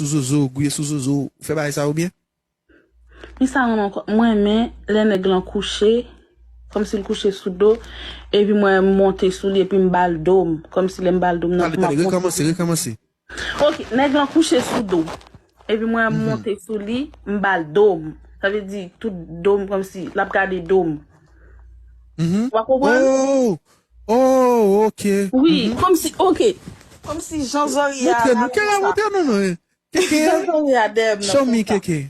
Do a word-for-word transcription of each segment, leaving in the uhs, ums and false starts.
sou zozo, gouye sou zozo, ou fè bagay sa yo byen? Li sa mwen ankò, mwen renmen lè nèg lan kouche, kòmsi l kouche sou do, epi mwen monte sou li, epi m ba l do m, kòmsi lè m ba l do m nan Tande, pou m ap tande, monte. Rekòmanse, rekòmanse. Ok, nèg lan kouche sou do m, epi mwen monte sou li, m ba l do m. Sa vle di, tout do m, kòmsi l ap gade do m. Mhm. Ou pa konprann? Oh, oh, ok. Wi, kòmsi, ok. Kòmsi jan zòrye a. Montre nou, Kera, montre nou, non, eh. Keke. Jan zòrye a dèyè m nan. Show me, konsa. Keke.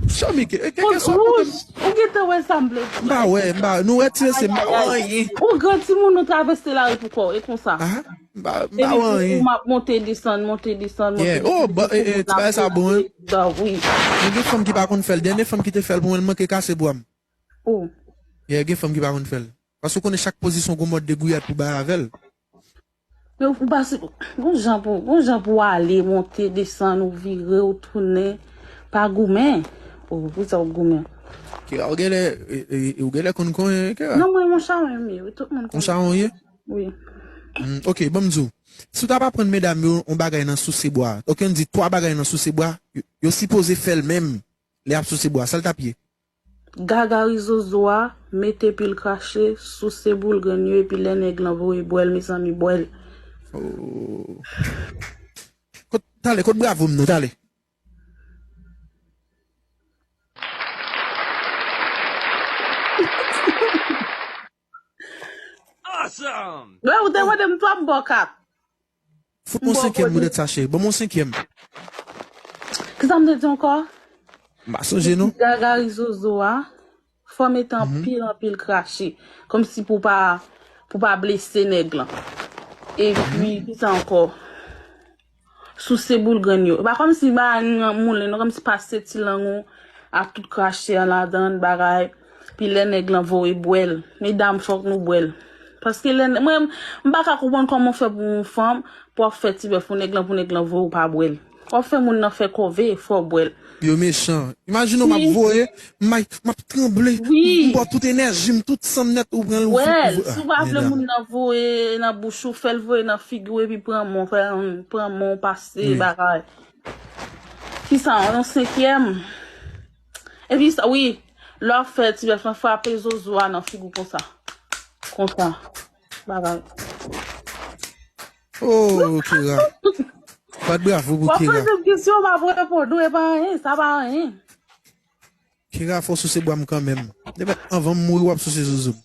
Show me, Keke. Keke, sòt pou mwen. Ou gentan wè sa m vle di. M pa wè, m pa, nou wè ti mesye, m pa wè anyen. Ou gran timoun, ou travèse lari pou kò w, e konsa. Ah, m pa, m pa wè anyen. Epi ou m ap monte desann, monte desann, monte desann. Yeah. Oh, ba, eh, eh, ti bagay sa bon, hein? Wi. Men gen fanm ki pa konn fè l. Dènye fanm ki te fè l pou mwen, l manke kase bra m. Oh. Yeah, gen fanm ki pa konn fè l. Paske ou konnen chak pozisyon gon mòd de gouyad pou bay avè l. Men ou pase, gon jan pou, gon jan pou ale, monte, desann, ou vire, ou tounen, pa goumen. Oh, pou sa ou goumen. Kera, ou genlè, e, e, e, ou genlè konn konyen, Kera? Non, mwen, moncha mwen ye, wi, tout moun konn. Moncha mwen ye? Wi. Hmm, ok, ban m di w. Si w t ap aprann medam yo yon bagay nan souse bwa, ok, n di twa bagay nan souse bwa, yo, yo sipoze fè l menm lè y ap souse bwa, sa l t ap ye? Gagari zozo a, mete pil krache, souse boul grenn yo, epi lè nèg lan voye bwè l, mezanmi, bwè l. Oh. Kot, talè, kot bravo m nan, talè? Awesome! Lè ou te mande m twa m ba w kat. Fout m yon senkyèm poutèt sa, cheri. Ban m yon senkyèm. Kisa m te di ankò? M pa sonje, non. Gagari zozo a, fò mete anpil, anpil krache. Kòmsi pou pa, pou pa blese nèg lan. Epi, kisa ankò? Souse boul grenn yo. E pa kòmsi ba moulen, non, kòmsi pase ti lang ou a tout krache an ladan, bagay. Pi lè nèg lan voye bwè l. Medam, fòk nou bwè l. Paske lè, mwen, m pa ka konprann kòman w fè pou yon fanm, pou w ap fè ti bèf pou nèg lan, pou nèg lan voye w pa bwè l. W ap fè moun nan fè kòve, fò w bwè l. Yo mechan. Imajine w m ap voye, m ay, m ap tranble, m bwè tout enèji m, tout san m nèt, ou pran l, ou fou. Bwè l, si w pa vle moun nan voye nan bouch ou, fè l voye nan figi w, epi pran men w, fè, pran men w pase bagay. Kisa, yon senkyèm? Epi sa, wi, lè w ap fè ti bèf lan, frape zozo a nan figi w konsa. Konsa. Bagay. Oh, Kera. Bat bravo pou Kera. W ap poze m kesyon, m ap reponn ou, e pa anyen, sa pa anyen. Kera, fò w souse bwa m kanmenm. Demen, anvan m mouri, w ap souse zozo m.